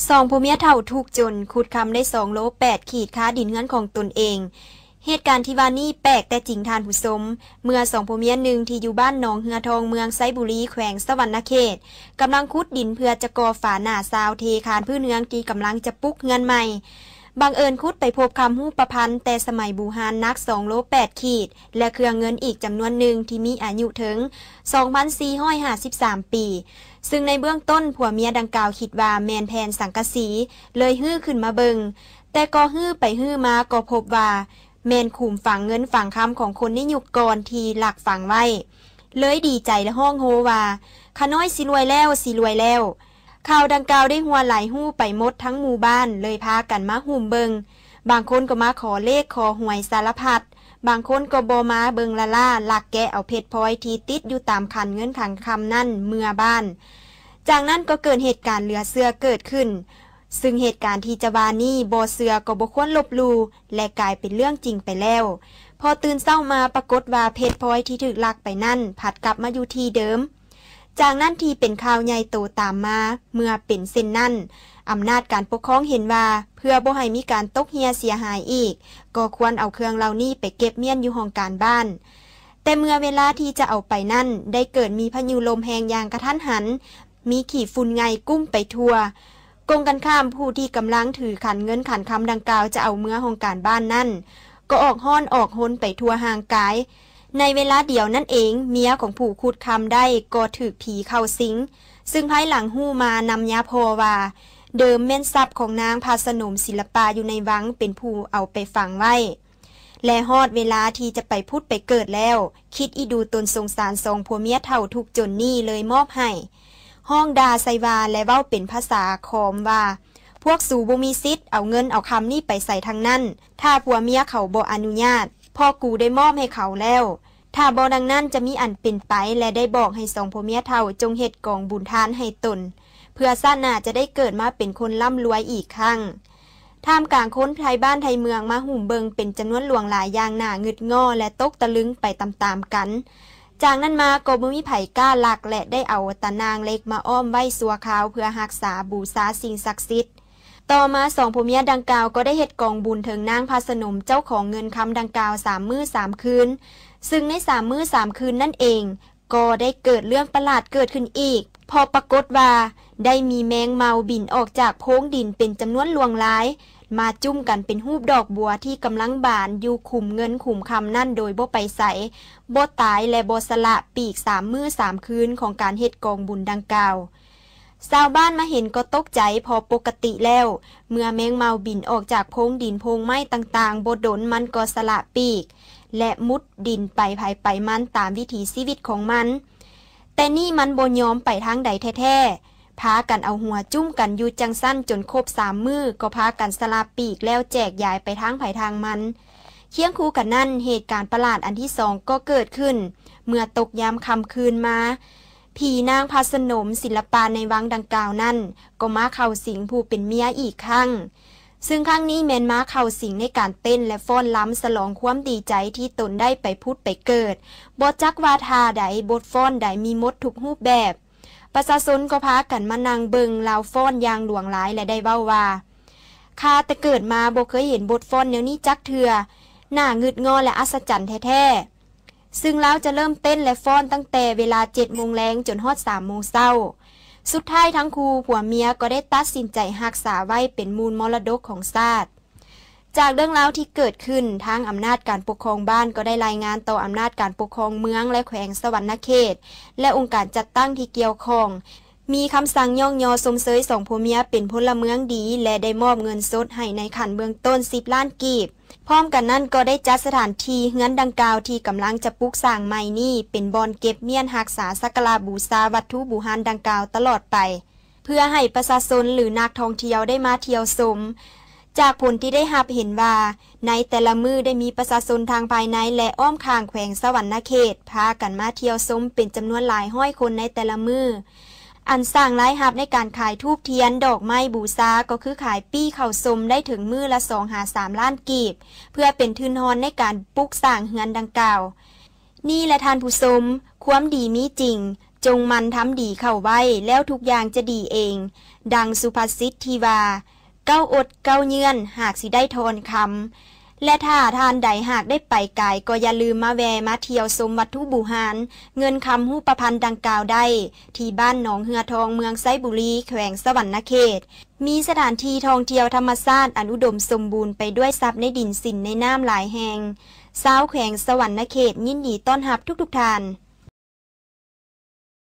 ສອງຜົວເມຍເຖົ້າທຸກຈົນ ຂຸດຄຳໄດ້ສອງໂລແປດຂີດຄາດິນເຮືອນຂອງຕົນເອງ. ເຫດການທີ່ວ່ານີ້ແປກແຕ່ຈິງທ່ານຜູ້ຊົມ, ເມື່ອສອງຜົວເມຍໜຶ່ງທີ່ຢູ່ບ້ານໜອງເຮືອທອງ ເມືອງໄຊບູລີ ແຂວງສະຫວັນນະເຂດ ກຳລັງຂຸດດິນເພື່ອຈະກໍ່ຝາໜ້າຊາວເທຄານພື້ນເຮືອນທີ່ກຳລັງຈະປຸກເຮືອນໃໝ່. ບັງເອີນຂຸດໄປພົບຄຳຮູບປະພັນແຕ່ສະໄໝບູຮານໜັກສອງໂລແປດຂີດ ແລະ ເຄື່ອງເງິນອີກຈຳນວນໜຶ່ງທີ່ມີອາຍຸເຖິງສອງພັນສີ່ຮ້ອຍຫ້າສິບສາມປີ, ຊຶ່ງໃນເບື້ອງຕົ້ນຜົວເມຍດັ່ງກ່າວຄິດວ່າແມ່ນແຜ່ນສັງກະສີ ເລີຍຮື້ຂຶ້ນມາເບິ່ງ, ແຕ່ກໍຮື້ໄປຮື້ມາກໍພົບວ່າແມ່ນຂຸມຝັງເງິນຝັງຄຳຂອງຄົນໃນຍຸກກ່ອນທີ່ລັກຝັງໄວ້, ເລີຍດີໃຈ ແລະ ຮ້ອງໂຮວ່າ ຂ້ານ້ອຍຊິລວຍແລ້ວ, ຊິລວຍແລ້ວ. ຂ່າວດັ່ງກ່າວໄດ້ຮົ່ວໄຫຼຮູ້ໄປໝົດທັງໝູ່ບ້ານ ເລີຍພາກັນມາຫຸ້ມເບິ່ງ. ບາງຄົນກໍມາຂໍເລກຂໍຫວຍສາລະພັດ, ບາງຄົນກໍບໍ່ມາເບິ່ງລ້າໆ ລັກແກະເອົາເພັດພອຍທີ່ຕິດຢູ່ຕາມຂັນເງິນຂັນຄຳນັ້ນເມືອບ້ານ. ຈາກນັ້ນກໍເກີດເຫດການເຫຼືອເຊື່ອເກີດຂຶ້ນ, ຊຶ່ງເຫດການທີ່ຈະວ່ານີ້ບໍ່ເຊື່ອກໍບໍ່ຄວນລົບຫຼູ່ ແລະ ກາຍເປັນເລື່ອງຈິງໄປແລ້ວ. ພໍຕື່ນເຊົ້າມາປາກົດວ່າເພັດພອຍທີ່ຖືກລັກໄປນັ້ນພັດກັບມາຢູ່ທີ່ເດີມ. ຈາກນັ້ນທີ່ເປັນຂ່າວໃຫຍ່ໂຕຕາມມາ, ເມື່ອເປັນເຊັ່ນນັ້ນ, ອຳນາດການປົກຄອງເຫັນວ່າ ເພື່ອບໍ່ໃຫ້ມີການຕົກເຮ່ຍເສຍຫາຍອີກ, ກໍຄວນເອົາເຄື່ອງເຫຼົ່ານີ້ໄປເກັບມ້ຽນຢູ່ຫ້ອງການບ້ານ. ແຕ່ເມື່ອເວລາທີ່ຈະເອົາໄປນັ້ນ, ໄດ້ເກີດມີພາຍຸລົມແຮງຢ່າງກະທັນຫັນ, ມີຂີ້ຝຸ່ນໄງ່ກຸ້ມໄປທົ່ວ. ກົງກັນຂ້າມ, ຜູ້ທີ່ກຳລັງຖືຂັນເງິນຂັນຄຳດັ່ງກ່າວຈະເອົາເມືອຫ້ອງການບ້ານນັ້ນ, ກໍອອກຮ້ອນອອກຮົນໄປທົ່ວຮ່າງກາຍ. ໃນເວລາດຽວນັ້ນເອງ, ເມຍຂອງຜູ້ຂຸດຄຳໄດ້ກໍຖືກຜີເຂົ້າສິງ, ຊຶ່ງພາຍຫຼັງຮູ້ມານຳຍາພໍ່ວ່າ ເດີມແມ່ນຊັບຂອງນາງພະສະໜົມສິລະປາຢູ່ໃນວັງເປັນຜູ້ເອົາໄປຝັງໄວ້ ແລະ ຮອດເວລາທີ່ຈະໄປຜຸດໄປເກີດແລ້ວ, ຄິດອີ່ດູຕົນສົງສານສອງຜົວເມຍເຖົ້າທຸກຈົນນີ້ເລີຍມອບໃຫ້. ຮ້ອງດ່າໃສ່ວ່າ ແລະ ເວົ້າເປັນພາສາຂອມວ່າ ພວກສູບໍ່ມີສິດເອົາເງິນເອົາຄຳນີ້ໄປໃສທັງນັ້ນ, ຖ້າຜົວເມຍເຂົາບໍ່ອະນຸຍາດ, ເພາະກູໄດ້ມອບໃຫ້ເຂົາແລ້ວ. ຖ້າບໍ່ດັ່ງນັ້ນຈະມີອັນເປັນໄປ ແລະ ໄດ້ບອກໃຫ້ສອງຜົວເມຍເຖົ້າຈົ່ງເຮັດກອງບຸນທານໃຫ້ຕົນ, ເພື່ອຊາດໜ້າຈະໄດ້ເກີດມາເປັນຄົນລ່ຳລວຍອີກຄັ້ງ. ທ່າມກາງຄົນໄທບ້ານໄທເມືອງມາຫຸ້ມເບິ່ງເປັນຈຳນວນຫຼວງຫຼາຍຢ່າງໜ້າງຶດງໍ້ ແລະ ຕົກຕະລຶງໄປຕາມໆກັນ. ຈາກນັ້ນມາກໍບໍ່ມີໃຜກ້າລັກ ແລະ ໄດ້ເອົາຕາໜ່າງເຫຼັກມາອ້ອມໄວ້ຊົ່ວຄາວ ເພື່ອຮັກສາບູຊາສິ່ງສັກສິດ. ຕໍ່ມາສອງຜົວເມຍດັ່ງກ່າວກໍໄດ້ເຮັດກອງບຸນເຖິງນາງພະສະໜົມເຈົ້າຂອງເງິນຄຳດັ່ງກ່າວສາມມື້ສາມຄືນ, ຊຶ່ງໃນສາມມື້ສາມຄືນນັ້ນເອງ ກໍໄດ້ເກີດເລື່ອງປະຫຼາດເກີດຂຶ້ນອີກ, ເພາະປາກົດວ່າໄດ້ມີແມງເມົາບິນອອກຈາກໂພງດິນເປັນຈຳນວນຫຼວງຫຼາຍ, ມາຈຸ້ມກັນເປັນຮູບດອກບົວທີ່ກຳລັງບານຢູ່ຂຸມເງິນຂຸມຄຳນັ້ນໂດຍບໍ່ໄປໃສ, ບໍ່ຕາຍ ແລະ ບໍ່ສະຫຼະປີກສາມມື້ສາມຄືນຂອງການເຮັດກອງບຸນດັ່ງກ່າວ. ຊາວບ້ານມາເຫັນກໍຕົກໃຈ ເພາະປົກກະຕິແລ້ວ ເມື່ອແມງເມົາບິນອອກຈາກໂພງດິນໂພງໄມ້ຕ່າງໆ ບໍ່ດົນມັນກໍສະຫຼະປີກ ແລະ ມຸດດິນໄປໃຜໄປມັນຕາມວິຖີຊີວິດຂອງມັນ. ແຕ່ນີ້ມັນບໍ່ຍອມໄປທາງໃດແທ້ໆ, ພາກັນເອົາຫົວຈຸ້ມກັນຢູ່ຈັ່ງຊັ້ນຈົນຄົບສາມມື້ ກໍພາກັນສະຫຼະປີກແລ້ວແຈກຢາຍໄປທາງໃຜທາງມັນ. ຄຽງຄູ່ກັນນັ້ນ, ເຫດການປະຫຼາດອັນທີສອງກໍເກີດຂຶ້ນ ເມື່ອຕົກຍາມຄ່ຳຄືນມາ, ຜີນາງພະສະໜົມສິລະປາໃນວັງດັ່ງກ່າວນັ້ນ ກໍມາເຂົ້າສິງຜູ້ເປັນເມຍອີກຄັ້ງ, ຊຶ່ງຄັ້ງນີ້ແມ່ນມາເຂົ້າສິງໃນການເຕັ້ນ ແລະ ຟ້ອນລຳສະຫຼອງຄວາມດີໃຈທີ່ຕົນໄດ້ໄປຜຸດໄປເກີດ, ບໍ່ຈັກວ່າທ່າໃດ, ບົດຟ້ອນໃດມີໝົດທຸກຮູບແບບ. ປະຊາຊົນກໍພາກັນມານັ່ງເບິ່ງລາວຟ້ອນຢ່າງຫຼວງຫຼາຍ ແລະ ໄດ້ເວົ້າວ່າ ຂ້າແຕ່ເກີດມາບໍ່ເຄີຍເຫັນບົດຟ້ອນແນວນີ້ຈັກເທື່ອ, ໜ້າງຶດງໍ້ ແລະ ອັດສະຈັນແທ້ໆ. ຊຶ່ງລາວຈະເລີ່ມເຕັ້ນ ແລະ ຟ້ອນຕັ້ງແຕ່ເວລາເຈັດໂມງແລງຈົນຮອດສາມໂມງເຊົ້າ. ສຸດທ້າຍທັງຄູ່ຜົວເມຍກໍໄດ້ຕັດສິນໃຈຮັກສາໄວ້ເປັນມູນມໍລະດົກຂອງຊາດ. ຈາກເລື່ອງລາວທີ່ເກີດຂຶ້ນ, ທາງອຳນາດການປົກຄອງບ້ານກໍໄດ້ລາຍງານຕໍ່ອຳນາດການປົກຄອງເມືອງ ແລະ ແຂວງສະຫວັນນະເຂດ ແລະ ອົງການຈັດຕັ້ງທີ່ກ່ຽວຂ້ອງ, ມີຄຳສັ່ງຍ້ອງຍໍຊົມເຊີຍສອງຜົວເມຍເປັນພົນລະເມືອງດີ ແລະ ໄດ້ມອບເງິນສົດໃຫ້ໃນຂັ້ນເບື້ອງຕົ້ນສິບລ້ານກີບ. ພ້ອມກັນນັ້ນກໍໄດ້ຈັດສະຖານທີ່ເຮືອນດັ່ງກ່າວທີ່ກຳລັງຈະປຸກສ້າງໃໝ່ນີ້ເປັນບ່ອນເກັບມ້ຽນຮັກສາສັກກາລະບູຊາວັດຖຸບູຮານດັ່ງກ່າວຕະຫຼອດໄປ, ເພື່ອໃຫ້ປະຊາຊົນ ຫຼື ນັກທ່ອງທ່ຽວໄດ້ມາທ່ຽວຊົມ. ຈາກຜົນທີ່ໄດ້ຮັບເຫັນວ່າ ໃນແຕ່ລະມື້ໄດ້ມີປະຊາຊົນທາງພາຍໃນ ແລະ ອ້ອມຂ້າງແຂວງສະຫວັນນະເຂດ ພາກັນມາທ່ຽວຊົມເປັນຈຳນວນຫຼາຍຮ້ອຍຄົນໃນແຕ່ລະມື້. ອັນສ້າງລາຍຮັບໃນການຂາຍທູບທຽນ ດອກໄມ້ບູຊາ ກໍຄືຂາຍປີ້ເຂົ້າຊົມໄດ້ເຖິງມື້ລະສອງຫາສາມລ້ານກີບ, ເພື່ອເປັນທຶນຮອນໃນການປຸກສ້າງເຮືອນດັ່ງກ່າວ. ນີ້ແຫຼະທ່ານຜູ້ຊົມ, ຄວາມດີມີຈິງ, ຈົ່ງໝັ່ນທຳດີເຂົ້າໄວ້ ແລ້ວທຸກຢ່າງຈະດີເອງ. ດັ່ງສຸພາສິດທີ່ວ່າ ເກົ້າອົດເກົ້າເຍືອນ ຫາກຊິໄດ້ທອນຄຳ. ແລະ ຖ້າທ່ານໃດຫາກໄດ້ໄປກາຍ ກໍຢ່າລືມມາແວ່ມາທ່ຽວຊົມວັດຖຸບູຮານ ເງິນຄຳຮູບປະພັນດັ່ງກ່າວໄດ້ ທີ່ບ້ານໜອງເຮືອທອງ ເມືອງໄຊບູລີ ແຂວງສະຫວັນນະເຂດ. ມີສະຖານທີ່ທ່ອງທ່ຽວທຳມະຊາດອັນອຸດົມສົມບູນໄປດ້ວຍຊັບໃນດິນສິນໃນນ້ຳຫຼາຍແຫ່ງ. ຊາວແຂວງສະຫວັນນະເຂດຍິນດີຕ້ອນຮັບທຸກໆທ່ານ.